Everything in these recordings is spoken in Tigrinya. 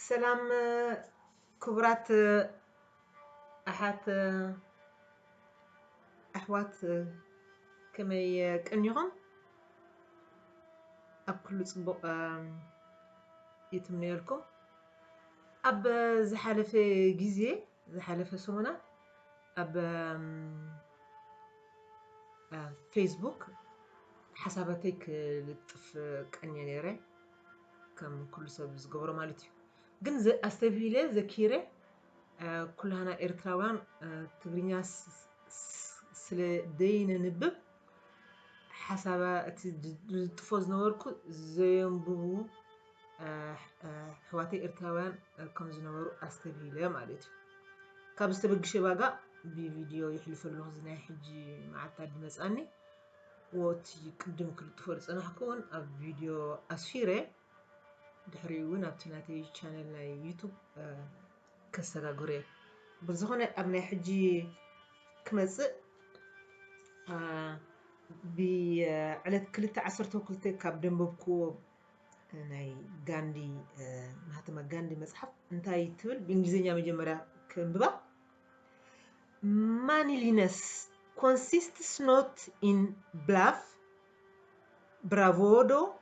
ሰላም ክቡራት ኣሓት ኣሕዋት፣ ከመይ ቀኒኹም? ኣብ ኩሉ ጽቡቕ ይትምነየልኩም። ኣብ ዝሓለፈ ግዜ፣ ዝሓለፈ ሰሙናት ኣብ ፌስቡክ ሓሳባተይ ክልጥፍ ቀንየ ነይረ፣ ከም ኩሉ ሰብ ዝገብሮ ማለት እዩ። ግን ኣስተብሂለ ዘኪረ፣ ኩላህና ኤርትራውያን ትግርኛ ስለ ደይነንብብ፣ ሓሳባ እቲ ዝልጥፎ ዝነበርኩ ዘየንብቡ ኣሕዋተይ ኤርትራውያን ከም ዝነበሩ ኣስተብሂለ ማለት እዩ። ካብ ዝተበግሸ ባጋ ብቪድዮ ይሕልፈ ኣለኹ። እዚ ናይ ሕጂ መዓልታት ዝመጻኒ፣ ወቲ ቅድም ክልጥፎ ዝጸናሕኩ እውን ኣብ ቪድዮ ኣስፊረ፣ ድሕሪኡ እውን ኣብቲ ናተይ ቻነል ናይ ዩቱብ ከሰጋግሮ እየ። ብዝኾነ ኣብ ናይ ሕጂ ክመጽእ፣ ብዕለት ክልተ ዓሰርተ ክልተ ካብ ደንበብክዎ ናይ ጋንዲ፣ ማህተማ ጋንዲ መጽሓፍ እንታይ ትብል፣ ብእንግሊዝኛ መጀመርያ ከንብባ። Manliness consists not in bluff, bravado,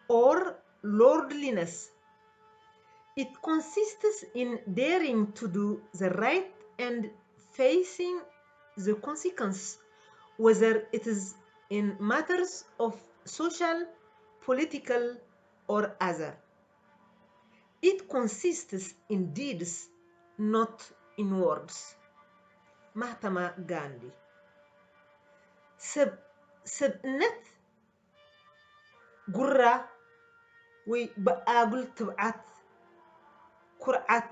or lordliness. It consists in daring to do the right and facing the consequence, whether it is in matters of social, political, or other. It consists in deeds, not in words. ማህተማ ጋንዲ። ሰብ፣ ሰብእነት ጉራ ወይ ብኣጉል ትብዓት፣ ኩርዓት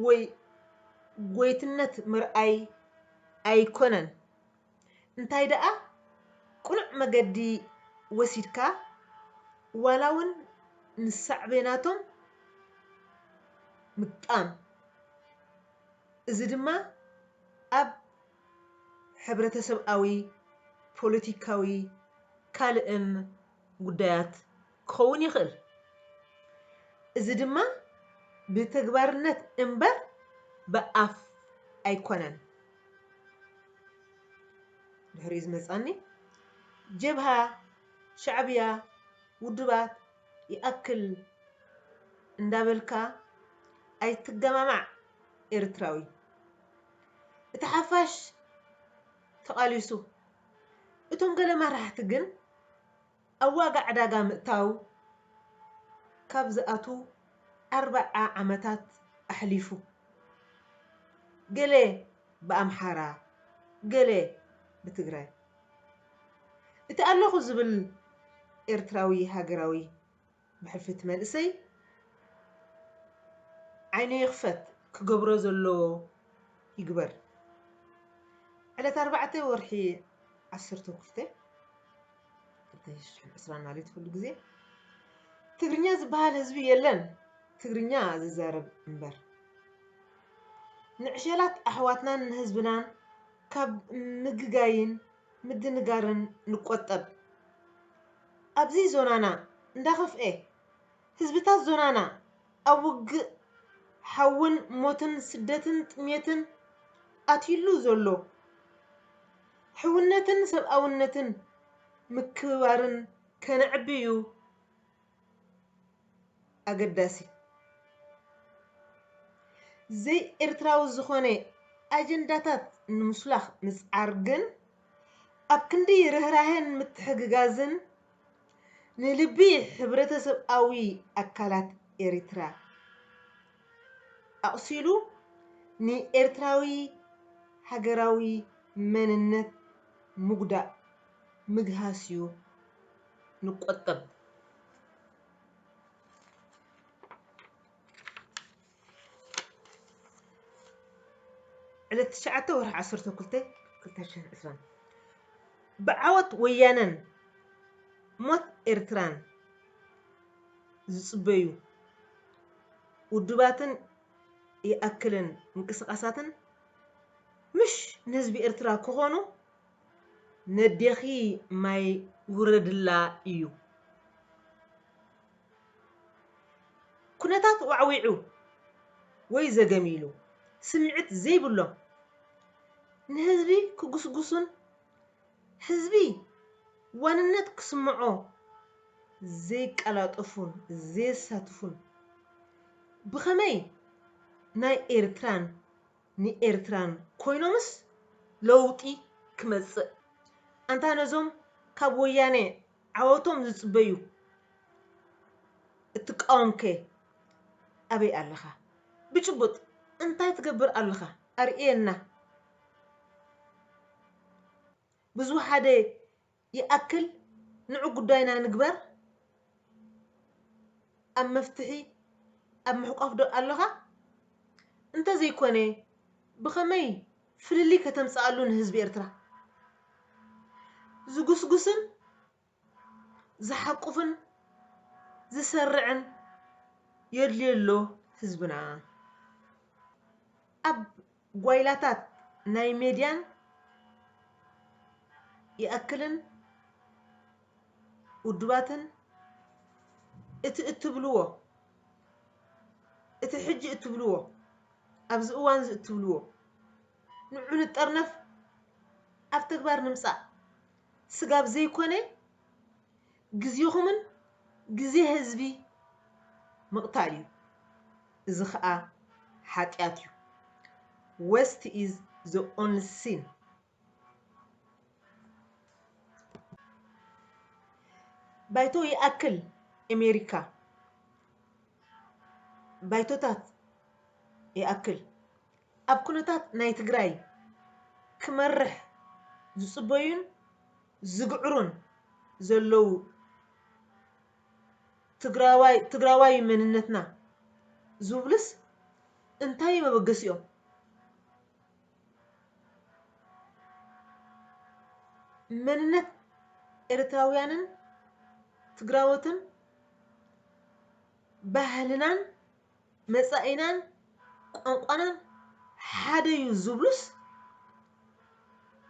ወይ ጎይትነት ምርኣይ ኣይኮነን። እንታይ ደኣ፣ ቅኑዕ መገዲ ወሲድካ፣ ዋላ እውን ንሳዕቤናቶም ምጥቃም። እዚ ድማ ኣብ ሕብረተሰብኣዊ፣ ፖለቲካዊ፣ ካልእን ጉዳያት ክኸውን ይኽእል። እዚ ድማ ብተግባርነት እምበር ብኣፍ ኣይኮነን። ድሕሪኡ ዝመጻኒ፣ ጀብሃ፣ ሻዕብያ፣ ውድባት ይኣክል እንዳበልካ ኣይትገማማዕ ኤርትራዊ። እቲ ሓፋሽ ተቓሊሱ፣ እቶም ገለ መራሕቲ ግን ኣብ ዋጋ ዕዳጋ ምእታው ካብ ዝኣቱ ኣርብዓ ዓመታት ኣሕሊፉ። ገለ ብኣምሓራ፣ ገለ ብትግራይ። እቲ ኣለኹ ዝብል ኤርትራዊ ሃገራዊ ብሕልፊ እቲ መንእሰይ ዓይኑ ይኽፈት፣ ክገብሮ ዘለዎ ይግበር። ዕለት ኣርባዕተ ወርሒ ዓሰርተ ክልተ ክልተ ሽሕን ዕስራን ማለት ኩሉ ግዜ ትግርኛ ዝበሃል ህዝቢ የለን፣ ትግርኛ ዝዛረብ እምበር። ንዕሸላት ኣሕዋትናን ንህዝብናን ካብ ምግጋይን ምድንጋርን ንቆጠብ። ኣብዚ ዞናና እንዳኸፍኤ፣ ህዝብታት ዞናና ኣብ ውግእ፣ ሓውን ሞትን፣ ስደትን ጥሜትን ኣትዩሉ ዘሎ፣ ሕውነትን ሰብኣውነትን ምክብባርን ከነዕብዩ ኣገዳሲ። ዘይኤርትራዊ ዝኾነ ኣጀንዳታት ንምሱላኽ ምጽዓር ግን፣ ኣብ ክንዲ ርህራሄን ምትሕግጋዝን፣ ንልቢ ሕብረተሰብኣዊ ኣካላት ኤሪትራ ኣቑሲሉ፣ ንኤርትራዊ ሃገራዊ መንነት ምጉዳእ ምግሃስ'ዩ። ንቆጠብ። ዕለት ትሽዓተ ወርሒ ዓሰርተ ክልተ ክልተ ሽሕን ዕስራን፣ ብዓወት ወያነን ሞት ኤርትራን ዝጽበዩ ውድባትን ይኣክልን ምንቅስቓሳትን፣ ምሽ ንህዝቢ ኤርትራ ክኾኑ፣ ነዴኺ ማይ ውረድላ እዩ። ኩነታት ዋዕዊዑ ወይ ዘገም ኢሉ ስምዒት ዘይብሎም ንህዝቢ ክጉስጉሱን ህዝቢ ዋንነት ክስምዖ ዘይቀላጠፉን ዘየሳትፉን ብኸመይ ናይ ኤርትራን ንኤርትራን ኮይኖምስ ለውጢ ክመጽእ? ኣንታ ነዞም ካብ ወያነ ዓወቶም ዝጽበዩ እትቃወምከ ኣበይ ኣለኻ? ብጭቡጥ እንታይ ትገብር ኣለኻ? ኣርእየና። ብዝወሓደ ይኣክል ንዑ ጉዳይና ንግበር። ኣብ መፍትሒ ኣብ ምሕቋፍ ዶ ኣለኻ? እንተዘይኮነ ብኸመይ ፍልልይ ከተምጽኣሉ ንህዝቢ ኤርትራ? ዝጉስጉስን ዝሓቁፍን ዝሰርዕን የድልዮ ኣሎ ህዝብና። ኣብ ጓይላታት ናይ ሜድያን ይኣክልን ውድባትን እቲ እትብልዎ እቲ ሕጂ እትብልዎ ኣብዚ እዋን እዚ እትብልዎ ንዑ ንጠርነፍ ኣብ ተግባር ንምጻእ ስጋብ ዘይኮነ ግዜኹምን ግዜ ህዝቢ ምቕታል እዩ። እዚ ኸኣ ሓጢኣት እዩ። Waste is the only sin። ባይቶ ይኣክል ኣሜሪካ ባይቶታት ይኣክል ኣብ ኩነታት ናይ ትግራይ ክመርሕ ዝፅበዩን ዝግዕሩን ዘለዉ ትግራዋይ ትግራዋይ መንነትና ዝብሉስ እንታይ መበገሲኦም? መንነት ኤርትራውያንን ትግራዎትን ባህልናን መጻኢናን ቋንቋናን ሓደ እዩ ዝብሉስ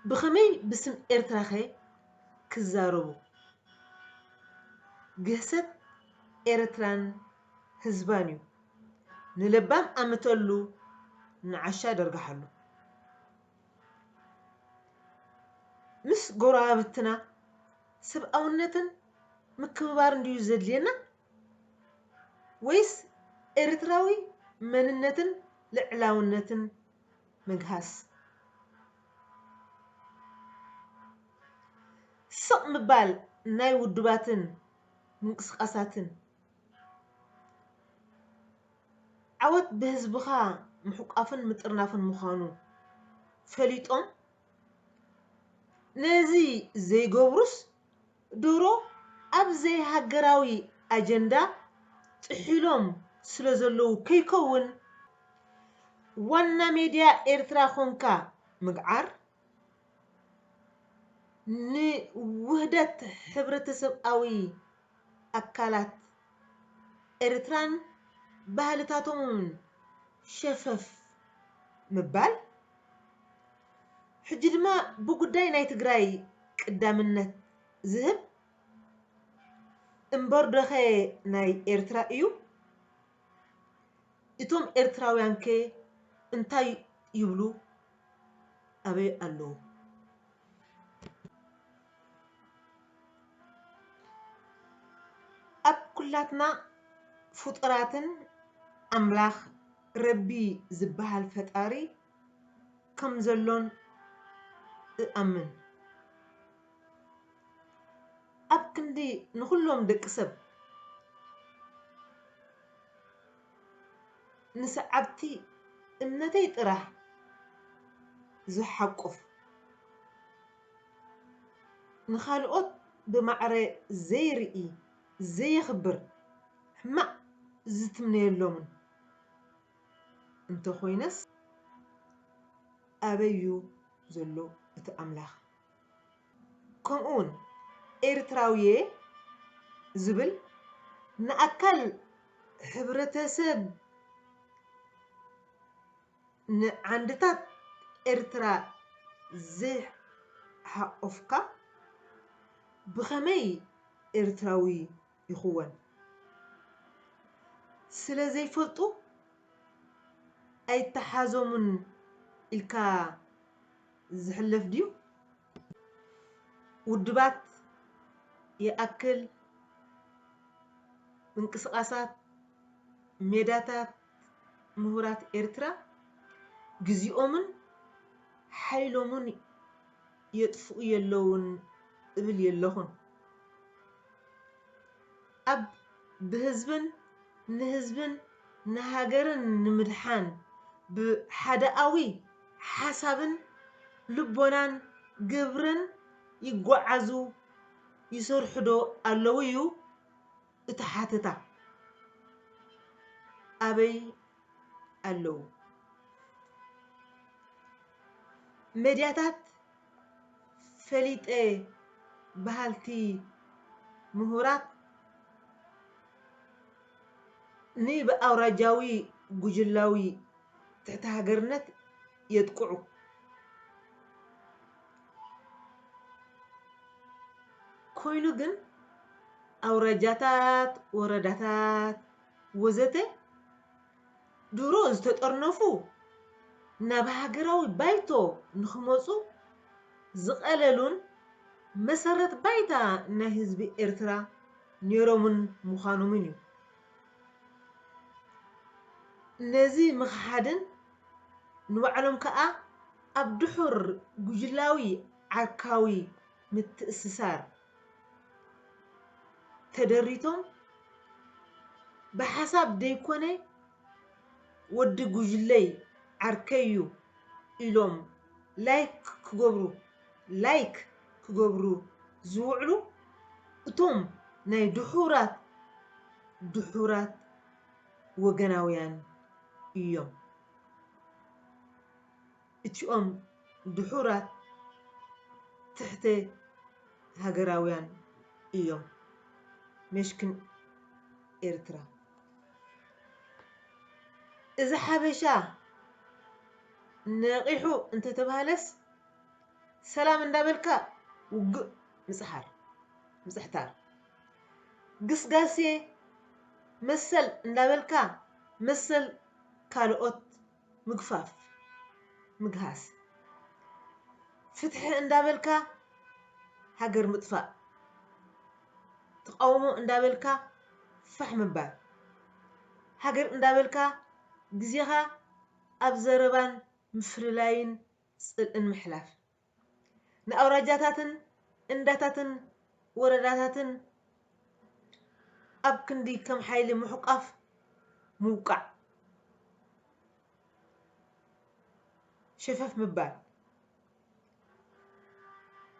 ብኸመይ ብስም ኤርትራኸ ክዛረቡ? ግህሰት ኤርትራን ህዝባን እዩ። ንለባም ኣምተሉ ንዓሻ ደርግሓሉ። ምስ ጎረባብትና ሰብኣውነትን ምክብባርን ድዩ ዘድልየና? ወይስ ኤርትራዊ መንነትን ልዕላውነትን ምግሃስ? ስቕ ምባል ናይ ውድባትን ምንቅስቓሳትን ዓወት ብህዝብኻ ምሕቋፍን ምጥርናፍን ምዃኑ ፈሊጦም ነዚ ዘይገብሩስ ድሮ ኣብ ዘይሃገራዊ ኣጀንዳ ጥሒሎም ስለዘለዉ ከይከውን ዋና ሜድያ ኤርትራ ኾንካ ምግዓር ንውህደት ሕብረተሰብኣዊ ኣካላት ኤርትራን ባህልታቶምን ሸፈፍ ምባል፣ ሕጂ ድማ ብጉዳይ ናይ ትግራይ ቅዳምነት ዝህብ እምበር ዶኸ ናይ ኤርትራ እዩ? እቶም ኤርትራውያንከ እንታይ ይብሉ? ኣበይ ኣለዉ? ኣብ ኩላትና ፍጡራትን ኣምላኽ ረቢ ዝበሃል ፈጣሪ ከም ዘሎን እኣምን። ኣብ ክንዲ ንኹሎም ደቂ ሰብ ንሰዓብቲ እምነተይ ጥራሕ ዝሓቁፍ ንኻልኦት ብማዕረ ዘይርኢ ዘየኽብር ሕማቕ ዝትምነየሎምን እንተኾይነስ ኣበይ እዩ ዘሎ እቲ ኣምላኽ? ከምኡውን ኤርትራውየ ዝብል ንኣካል ሕብረተሰብ ንዓንድታት ኤርትራ ዘይሓቆፍካ ብኸመይ ኤርትራዊ ይኽወን? ስለ ዘይፈልጡ ኣይተሓዞምን ኢልካ ዝሕለፍ ድዩ? ውድባት ይኣክል ምንቅስቓሳት ሜዳታት ምሁራት ኤርትራ ግዜኦምን ሓይሎምን የጥፍኡ የለውን እብል የለኹን። ኣብ ብህዝብን ንህዝብን ንሃገርን ንምድሓን ብሓደኣዊ ሓሳብን ልቦናን ግብርን ይጓዓዙ ይሰርሑ ዶ ኣለዉ እዩ እቲ ሓተታ። ኣበይ ኣለዉ? መድያታት ፈሊጠ በሃልቲ ምሁራት ንብኣውራጃዊ ጉጅላዊ ትሕቲ ሃገርነት የጥቅዑ። ኮይኑ ግን ኣውራጃታት፣ ወረዳታት ወዘተ ድሮ ዝተጠርነፉ ናብ ሃገራዊ ባይቶ ንኽመፁ ዝቐለሉን መሰረት ባይታ ናይ ህዝቢ ኤርትራ ነይሮምን ምዃኖምን እዩ። ነዚ ምኽሓድን ንባዕሎም ከኣ ኣብ ድሑር ጉጅላዊ ዓርካዊ ምትእስሳር ተደሪቶም ብሓሳብ ደይኮነ ወዲ ጉጅለይ ዓርከይ እዩ ኢሎም ላይክ ክገብሩ ላይክ ክገብሩ ዝውዕሉ እቶም ናይ ድሑራት ድሑራት ወገናውያን እዮም። እቲኦም ድሑራት ትሕተ ሃገራውያን እዮም። መሽክን ኤርትራ። እዚ ሓበሻ ነቒሑ እንተተባህለስ ሰላም እንዳበልካ ውግእ ምጽሓር ምጽሕታር። ግስጋሴ መሰል እንዳበልካ መሰል ካልኦት ምግፋፍ ምግሃስ። ፍትሒ እንዳበልካ ሃገር ምጥፋእ። ተቓውሞ እንዳበልካ ፋሕ ምባል። ሃገር እንዳበልካ ግዜኻ ኣብ ዘረባን ምፍልላይን ጽልእን ምሕላፍ። ንኣውራጃታትን እንዳታትን ወረዳታትን ኣብ ክንዲ ከም ሓይሊ ምሕቋፍ ምውቃዕ። ሸፈፍ ምባል።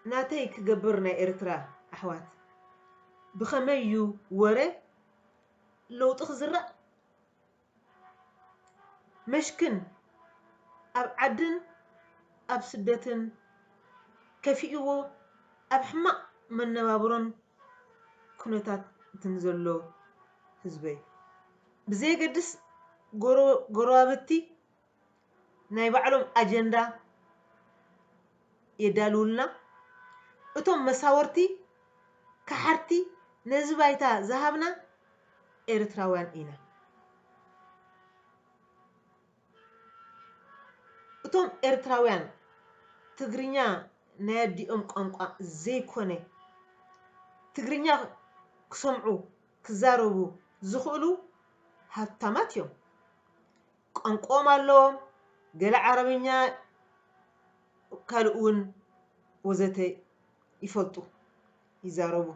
ናተይ ክገብር ናይ ኤርትራ ኣሕዋት ብኸመይ እዩ ወረ ለውጢ ክዝራእ? መሽክን ኣብ ዓድን ኣብ ስደትን ከፊእዎ ኣብ ሕማቕ መነባብሮን ኩነታትን ዘሎ ህዝበይ ብዘየገድስ ጎረባብቲ ናይ ባዕሎም ኣጀንዳ የዳልውልና። እቶም መሳወርቲ ከሓድቲ ነዚ ባይታ ዝሃብና ኤርትራውያን ኢና። እቶም ኤርትራውያን ትግርኛ ናይ ኣዲኦም ቋንቋ ዘይኮነ ትግርኛ ክሰምዑ ክዛረቡ ዝኽእሉ ሃብታማት እዮም። ቋንቋኦም ኣለዎም። ገለ ዓረብኛ ካልእ እውን ወዘተ ይፈልጡ፣ ይዛረቡ፣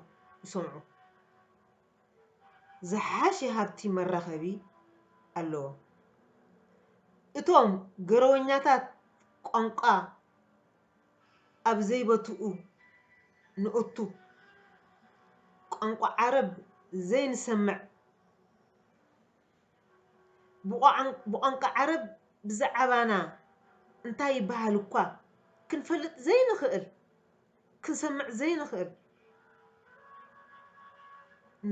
ይሰምዑ። ዝሓሸ ሃብቲ መራኸቢ ኣለዎም። እቶም ገረወኛታት ቋንቋ ኣብ ዘይበትኡ ንእቱ፣ ቋንቋ ዓረብ ዘይንሰምዕ፣ ብቋንቋ ዓረብ ብዛዕባና እንታይ ይበሃል እኳ ክንፈልጥ ዘይንኽእል፣ ክንሰምዕ ዘይንኽእል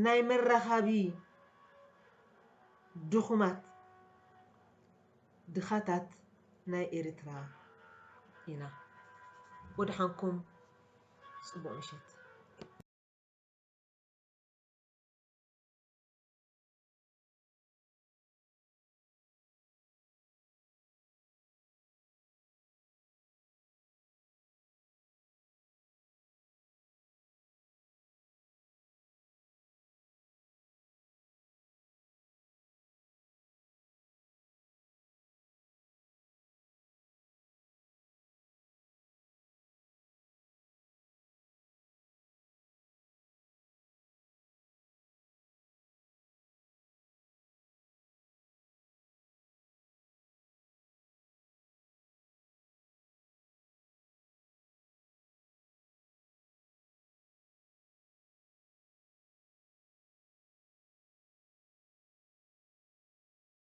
ናይ መራኻቢ ድኹማት ድኻታት ናይ ኤርትራ ኢና። ወድሓንኩም፣ ጽቡቕ ምሸት።